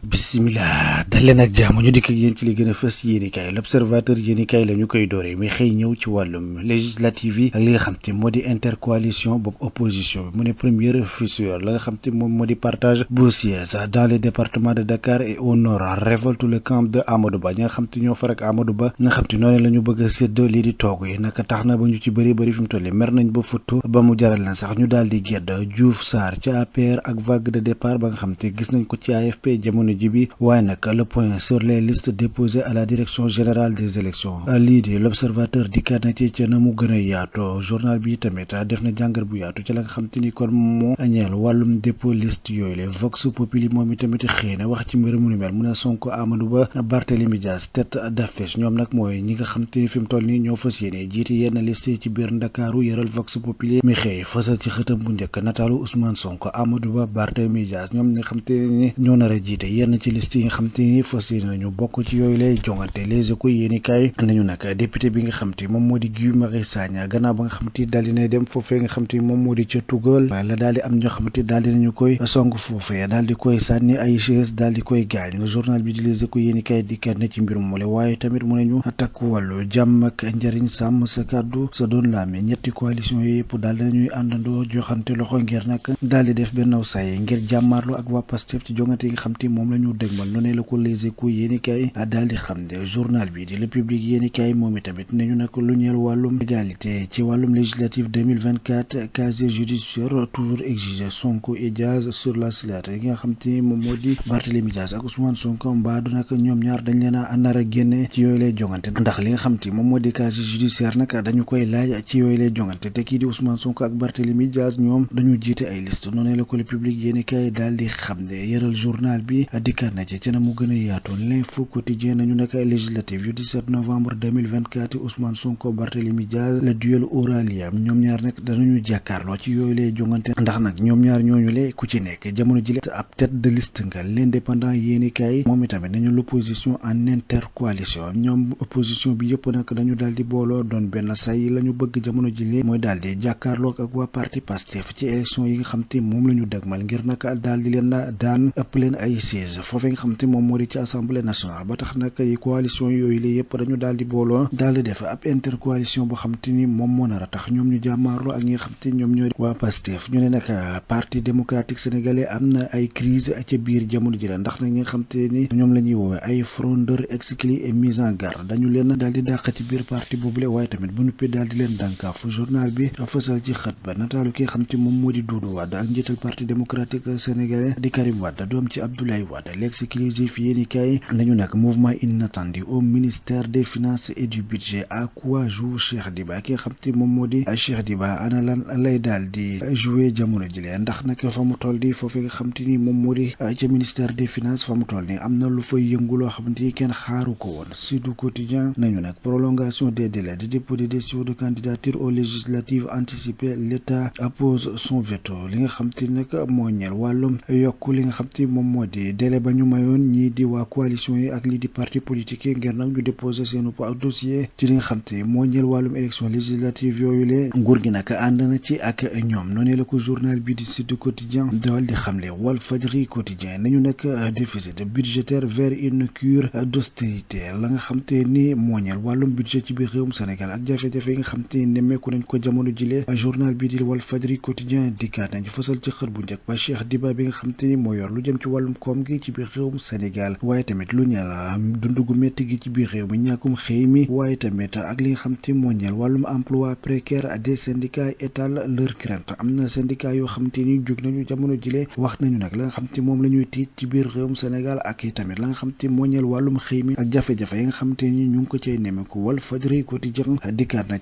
bisimilah dal leen ak jàmm ñu dikk ak yéen ci li gën a fës yéenikaay l'observateur yéenikaay la ñu koy dooree mi xëy ñëw ci wàllum législative yi ak li nga xam te moo di intercoalition boobu opposition bi mu ne première fissure la nga xam te moom moo di partage bu siège dans les départements de Dakar et au nord révolte le camp de Amadou Ba ñi nga xam te ñoo far ak Amadou Ba nga xam te noonu la ñu bëgg a séddoo lii di toog yi naka tax na ba ñu ci bëri fi mu toll mer nañ ba futtu ba mu jaral na sax ñu daal di gedd Diouf Sarr ci APR ak vague de départ ba nga xam te gis nañ ko ci AFP jamono jibi waaye nag le point sur les listes déposées à la direction générale des élections lii di l'observateur dikkaat na ci na mu gën a yaatu journal bi tamit def na jàngar bu yaatu ci la nga xam te ni kon moo ñeel wàllum dépôt liste yooyu le Vox Populi moom i tamit xëy na wax ci mbir mu ni mel mu ne Sonko Amadou Ba Barthélémy Dias tête d'affiche ñoom nag mooy ñi nga xam te ni fi mu toll nii ñoo fas yéene jiiti yenn liste yi ci biir Ndakaaru yëral Vox Populi mi xëy fasal ci xëtam bu njëkk nataalu Ousmane Sonko Amadou Ba Barthélémy Dias ñoom ñi nga xam te ni ñoo nar a jiite yenn ci liste yi nga xam te ni fas yéene nañu bokk ci yooyu lay jongante Les Échos yéenikaay nañu nag député bi nga xam te moom moo di Guy Marius Sagna gannaaw ba nga xam te daal dina dem foofee nga xam te moom moo di ca tugal la daal di am ñoo xam te daal dinañu koy song foofee daal di koy sànni ay chaise daal di koy gaañ journal bi di Les Échos yéenikaay dikkaat na ci mbir moole waaye tamit mu nañu takku wàllu jàmm ak njariñ sàmm sa kàddu sa doon laame ñetti coalition yooyu yëpp daal dinañuy àndandoo joxante loxo ngir nag daal di def benn say ngir jàmmaarlu ak waa Pastef ci jongante yi nga xam te moom la ñu dégmal noonu la ko Les Échos yéenikaay daal di xam ne journal bi di Le Public yéenikaay moom itamit nañu nag lu ñeel wàllum égalité ci wàllum législative 2024 casier judiciaire toujours exigé Sonko et Dias sur la slate yi nga xam te moom moo di Barthélémy Dias ak Ousmane Sonko mbaadu nag ñoom ñaar dañ leen a nar a génne ci yooyu lay jongante ndax li nga xam te moom moo di casier judiciaire nag dañu koy laaj ci yooyu lay jongante te kii di Ousmane Sonko ak Barthélémy Dias ñoom dañu jiite ay liste noonu la ko Le Public yéenikaay daal di xam ne yëral journal bi dikkaat na ci na mu gën a yaatoon L'Info Quotidien nañu nag législative yu 17 novembre 2024 Ousmane Sonko Barthélémy Dias le duel aura lieu ñoom ñaar nag danañu jàkkaarloo ci yooyu lay jongante ndax nag ñoom ñaar ñooñu le ku ci nekk jamono ji ab tête de liste nga L'Indépendant yéenikaay moom itamit nañu l'opposition en intercoalition ñoom opposition bi yëpp nag dañu daal di booloo doon benn say la ñu bëgg jamono ji le mooy daal di jàkkaarloo ak waa parti Pastef ci élection yi nga xam te moom la ñu dëgmal ngir nag daal di leen daan ëpp leen ay siège foofee nga xam te moom moo di ci assemblée nationale ba tax nag coalition yooyu la yëpp dañu daal di booloo daal di def ab intercoalition boo xam te ni moom moo nar a tax ñoom ñu jàmmaarloo ak ñi nga xam te ñoom ñoo waa Pastef ñu ne nag parti démocratique sénégalais am na ay crise ca biir jamono ji la ndax nag ñi nga xam te ni ñoom la ñuy woowee ay frondeurs exclus et mis en garde dañu leen daal di dàq ci biir parti boobule waaye tamit bu nuppi daal di leen dànkaafu journal bi fësal ci xët ba nataalu ki nga xam te moom moo di Doudou Wade ak njiital parti démocratique sénégalais di Karim Wade doom ci Abdoulaye Wade l'exclusif yéenikaay nañu nag mouvement inattendu au ministère des finances et du budget à quoi joue Cheikh Diba ki nga xam te moom moo di Cheikh Diba ana lan lay daal di jouer jamono jile ndax nag fa mu toll di foofu nga xam te ni moom moo di ca ministère des finances fa mu toll ni am na lu fay yëngu loo xamante ni kenn xaaru ko woon Sud Quotidien nañu nag prolongation des délais de dépôt des dossiers de candidature aux législatives anticipées l'État appose son veto li nga xam te nag moo ñeel wàllum yokk li nga xam te moom moo di délai ba ñu mayoon ñii di waa coalition yi ak lii di parti politique yi ngir nag ñu déposer seen dossier ci li nga xam te moo ñeel wàllum élection législative yooyu le nguur gi nag ànd na ci ak ñoom noonu la ko journal bi di Sud Quotidien dawal di xamle Walfadjri Quotidien nañu nekk déficit budgétaire vers une cure d'austérité la nga xam te ni moo ñeel wàllum budget ci biir réewum Sénégal ak jafe-jafe yi nga xam te nemmeeku nañ ko jamono jile journal bi di Walfadjri Quotidien dikkaat nañ fësal ci xët bu njëkk ba Cheikh Diba bi nga xam te ni moo yor lu jëm ci wàllum koom gi ci biir réewum Sénégal waaye tamit lu ñeel dund gu métti gi ci biir réew mi ñàkkum xëy mi waaye tamit ak li nga xam te moo ñeel wàllum emploi précaire des syndicats étalent leur crainte am na syndicat yoo xam te ni jóg nañu jamono jile wax nañu nag la nga xam te moom la ñuy tiit ci biir réewum Sénégal ak i tamit la nga xam te moo ñeel wàllum xëy mi ak jafe-jafe yi nga xam te ni ñu ngi ko cay nemmeeku Walfadjri Quotidien dikkaat na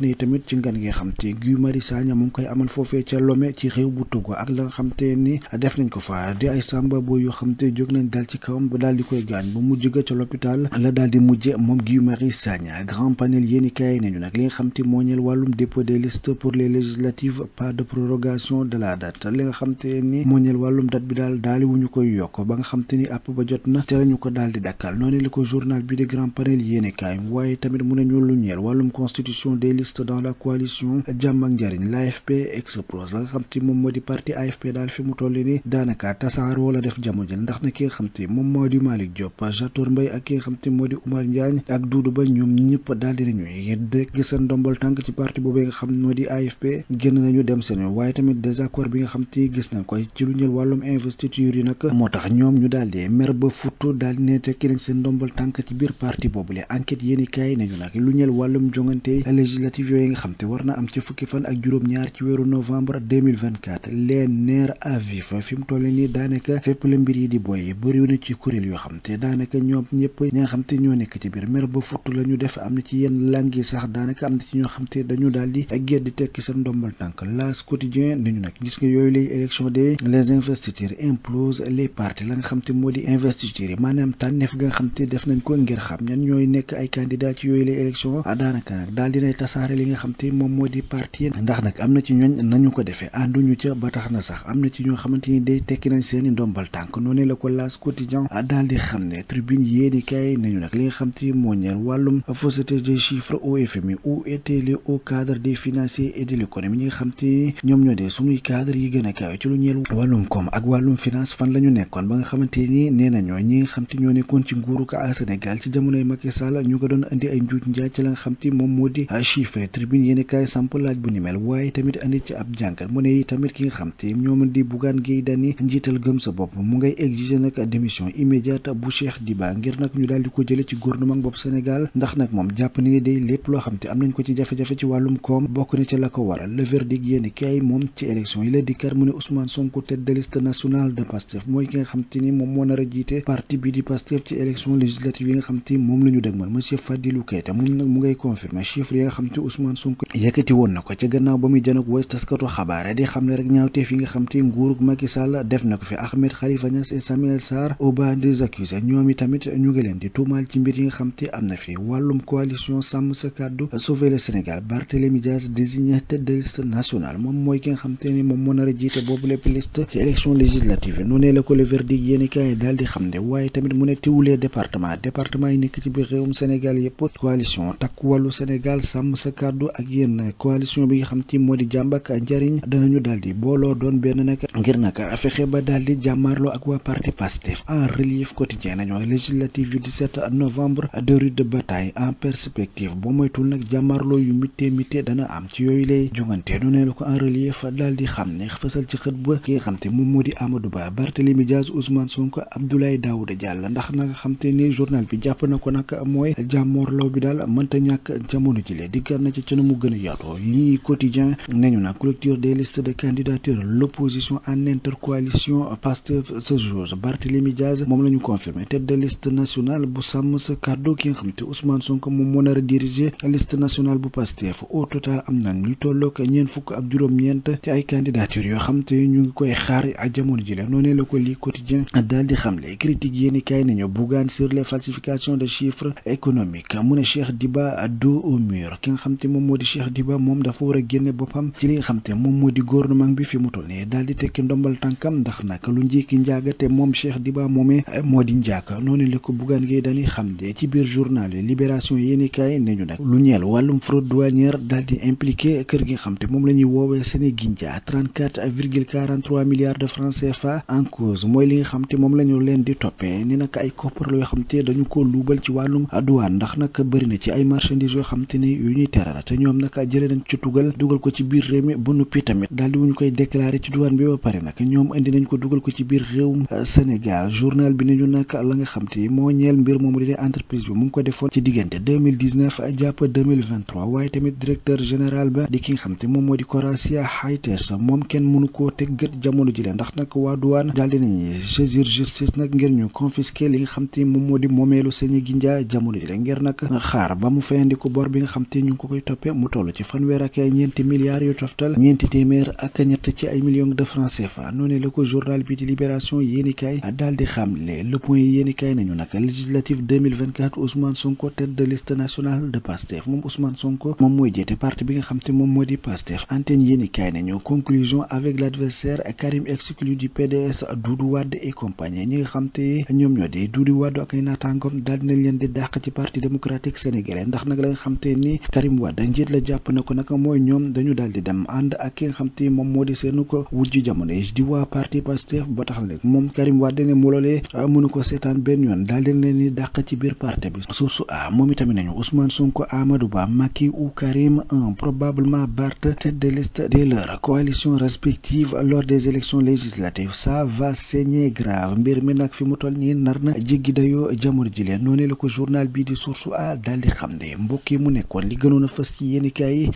i tamit ci ngan gi nga xam te Guy Marius Sagna mu ngi koy amal foofee ca Lomé ci réew bu Togo ak la nga xam te ni def nañ ko fa di ay samba boo yoo xam te jóg nañ dal ci kawam ba daal di koy gaañ ba mujj ga ca l'hôpital la daal di mujje moom Guy Marius Sagna grand panel yéenikaay nañu nag li nga xam te moo ñeel wàllum dépôt des listes pour les législatives pas de prorogation de la date li nga xam te ni moo ñeel wàllum date bi daal wu ñu koy yokk ba nga xam te ni àpp ba jot na te lañu ko daal di dakkal noonu la ko journal bi di grand panel yéenikaay waaye tamit mu nañu lu ñeel wàllum constitution des listes dans la coalition jàmm ak njariñ l'AFP expose la nga xam te moom moo di parti AFP daal fi mu toll ni daanaka tasaaroo la def jamono ji ndax na ki nga xam te moom moo di Malick Diop Jator Mbaye ak ki nga xam te moo di Oumar Ndiagne ak Doudou Ba ñoom ñëpp daal di nañu dégg seen ndombal tànk ci parti boobee nga xam moo di AFP génn nañu dem seen waaye tamit désaccord bi nga xam te gis nañ ko ci lu ñël wàllum investiture yi nag moo tax ñoom ñu daal di mer ba futtu daal di ne tekki nañ seen ndombal tànk ci biir parti boobule enquête yéeni kaay nañu nag lu ñël wàllum jongante législative yooyu nga xam te war na am ci fukki fan ak juróom-ñaar ci weeru novembre 2024 les nerfs à vif fi mu toll nii daanaka fépp la mbir yi di boy bëriw na ci kuréel yoo xam te daanaka ñoom ñëpp ñi nga xam te ñoo nekk ci biir mer ba futtu la ñu def am na ci yenn langue yi sax daanaka am na ci ñoo xam te dañu daal di gédd tekki seen ndombal tànk L'As Quotidien nañu nag gis nga yooyu lay élection de les investitures implosent les partis la nga xam te moo di investiture yi maanaam tànneef ga nga xam te def nañ ko ngir xam ñan ñooy nekk ay candidat ci yooyu lay élection daanaka nag daal dinay tasaare li nga xam te moom moo di parti ndax nag am na ci ñooñ nañu ko defee ànduñu ca ba tax na sax am na ci ñoo xamante ni day tekki nañ seeni ndombal tànk noonu la ko L'As Quotidien daal di xam ne tribune yéeni kaay nañu nag li nga xam te moo ñeel wàllum fausseté des chiffres au FMI où étaient les hauts cadres des financiers et de l'économie ñi nga xam te ñoom ñoo dee suñuy cadre yi gën a kawe ci lu ñeel wàllum koom ak wàllum finance fan la ñu nekkoon ba nga xamante ni nee nañoo ñi nga xam te ñoo nekkoon ci nguuru ka Sénégal ci jamonoy Macky Sall ñu ko doon indi ay njuuj njaaj ci la nga xam te moom moo di chiffre tribune yéeni kaay samp laaj bu ni mel waaye tamit andi ci ab jàngat mu ne tamit ki nga xam te ñoom di Bougane Gueye Dany njiital gëm sa bopp mu ngay exiger nag démission immédiate bu Cheikh Diba ngir nag ñu daal di ko jële ci gouvernement bopp Sénégal ndax nag moom jàpp ni day lépp loo xam te am nañ ko ci jafe-jafe ci wàllum koom bokk na ci la ko waral le verdict yéeni kaay moom ci élection yi la dikkar mu ne Ousmane Sonko tête de liste nationale de Pastef mooy ki nga xam te ni moom moo nar a jiite parti bi di Pastef ci élection législative yi nga xam te moom la ñu dëgmal monsieur Fadilou Keita moom nag mu ngay confirmer chiffre yi nga xam te Ousmane Sonko yëkkati woon na ko ca gannaaw ba muy janook way taskatu xabaar di xam ne rek ñaawteef yi nga xam te nguurug Macky Sall def na ko fi Ahmed Khalifa Niass et Samuel Sarr au banc des accusés ñoom i tamit ñu ngi leen di tuumaal ci mbir yi nga xam te am na fi wàllum coalition sàmm sa kàddu sauver le Sénégal Barthélémy Dias désigné tête de liste nationale moom mooy ki nga xam te ni moom moo nar a jiite boobu lépp liste ci élection législative noonee la ko le verdict yéeni kaay daal di xam ne waaye tamit mu ne tiwulee département yi nekk ci biir réewum Sénégal yëpp coalition takku wàllu Sénégal sàmm sa kàddu ak yenn coalition bi nga xam te moo di jàmm ak njariñ danañu daal di booloo doon benn nag ngir nag fexe ba daal di jàmmaarloo ak waa parti Pastef en relief quotidien nañu législative yu 17 novembre de rude bataille en perspective boo moytul nag jàmmaarloo yu mittee dana am ci yooyu lay jongante nu ne la ko en relief daal di xam ne fësal ci xët ba ki nga xam te moom moo di Amadou Ba Barthélémy Dias Ousmane Sonko Abdoulaye Daouda Diallo ndax nag xam te ni journal bi jàpp na ko nag mooy jàmmoorloo bi daal mënta ñàkk jamono jile diggar na ci na mu gën a yaatoo lii quotidien nañu nag clôture des listes de candidature l'opposition en intercoalition Pastef ce jour Barthélémy Dias moom la ñu confirmé tête de liste nationale bu sàmm sa kàddu ki nga xam te Ousmane Sonko moom moo nar a diriger liste nationale bu Pastef au total am na ñu tolloog ñeent fukk ak juróom-ñeent ci ay candidature yoo xam te ñu ngi koy xaar ak jamono jile noonee la ko lii quotidien daal di xamle critique yéeni kaay nañu Bougane sur les falsifications de chiffres économiques mu ne Cheikh Diba dos au mur ki nga xam te moom moo di Cheikh Diba moom dafa war a génne boppam ci li nga xam te moom moo di gouvernement bi fi mu toll nii daal di tekki ndombal tànkam ndax nag lu njékki njaaga te moom Cheikh Diba moomee moo di njaaka noonu la ko Bougane Gueye Dany xam de ci biir journal yi Libération yéeni kaay nañu nag lu ñeel wàllum fraude douanière daal di impliqué kër gi nga xam te moom la ñuy woowee Sénégindia 34,43 milliards de francs CFA en cause mooy li nga xam te moom la ñu leen di toppee ni nag ay koppar la yoo xam te dañu ko luubal ci wàllum douane ndax nag bëri na ci ay marchandises yoo xam te ni yu ñuy teral te ñoom nag jëlee nañ ci dugal ko ci biir réew mi ba noppi tamit daal di wuñu koy déclaré ci douane bi ba pare nag ñoom indi nañ ko dugal ko ci biir réewum Sénégal journal bi nañu nag la nga xam te moo ñeel mbir moomu di entreprise bi mu ngi ko defoon ci diggante 2019 jàpp 2023 waaye tamit directeur général ba di ki nga xam te moom moo di Coracia Haytes moom kenn mënu koo teg gët jamono ji leen ndax nag waa douane daal di nañu saisir justice nag ngir ñu confisquer li nga xam te moom moo di moomeelu Sénégindia jamono ji leen ngir nag xaar ba mu fayandi ko bor bi nga xam te ñu ngi ko koy toppee mu toll ci fanweer ak ñeenti milliards yu toftal ñeenti téeméer ak ñett ci ay millions de francs CFA noonu la ko journal bi di Libération yéenikaay daal di xamle le point yéenikaay nañu nag législative 2024 Ousmane Sonko tête de liste nationale de Pastef moom Ousmane Sonko moom mooy jiite parti bi nga xam te moom moo di Pastef antenne yéenikaay nañu conclusion avec l'adversaire Karim exclu du PDS Doudou Wade et compagnie ñi nga xam te ñoom ñoo di Doudou Wade ak ay naataangoom daal dinañ leen di dàq ci parti démocratique sénégalais ndax nag la nga xam te ni Karim Wade njiit la jàpp na ko nag mooy ñoom dañu daal di dem ànd ak ki nga xam te moom moo di seenu ko wujju jamono yi di waa parti Pastef ba tax na moom Karim Wade ne mu loolee mënu ko seetaan benn yoon daal di leen di dàq ci biir parti bi. source a moom itamit nañu Ousmane Sonko, Amadou Ba, Macky ou Karim probablement Barth tête de liste de leur coalition respective lors des élections législatives. Ça va saigner grave. mbir mi nag fi mu toll nii nar na jéggi dayoo jamono ji leen noonu la ko journal bii di source a daal di xam ne mbokk yi mu nekkoon li gënoon a fës ci yéenekaay yi.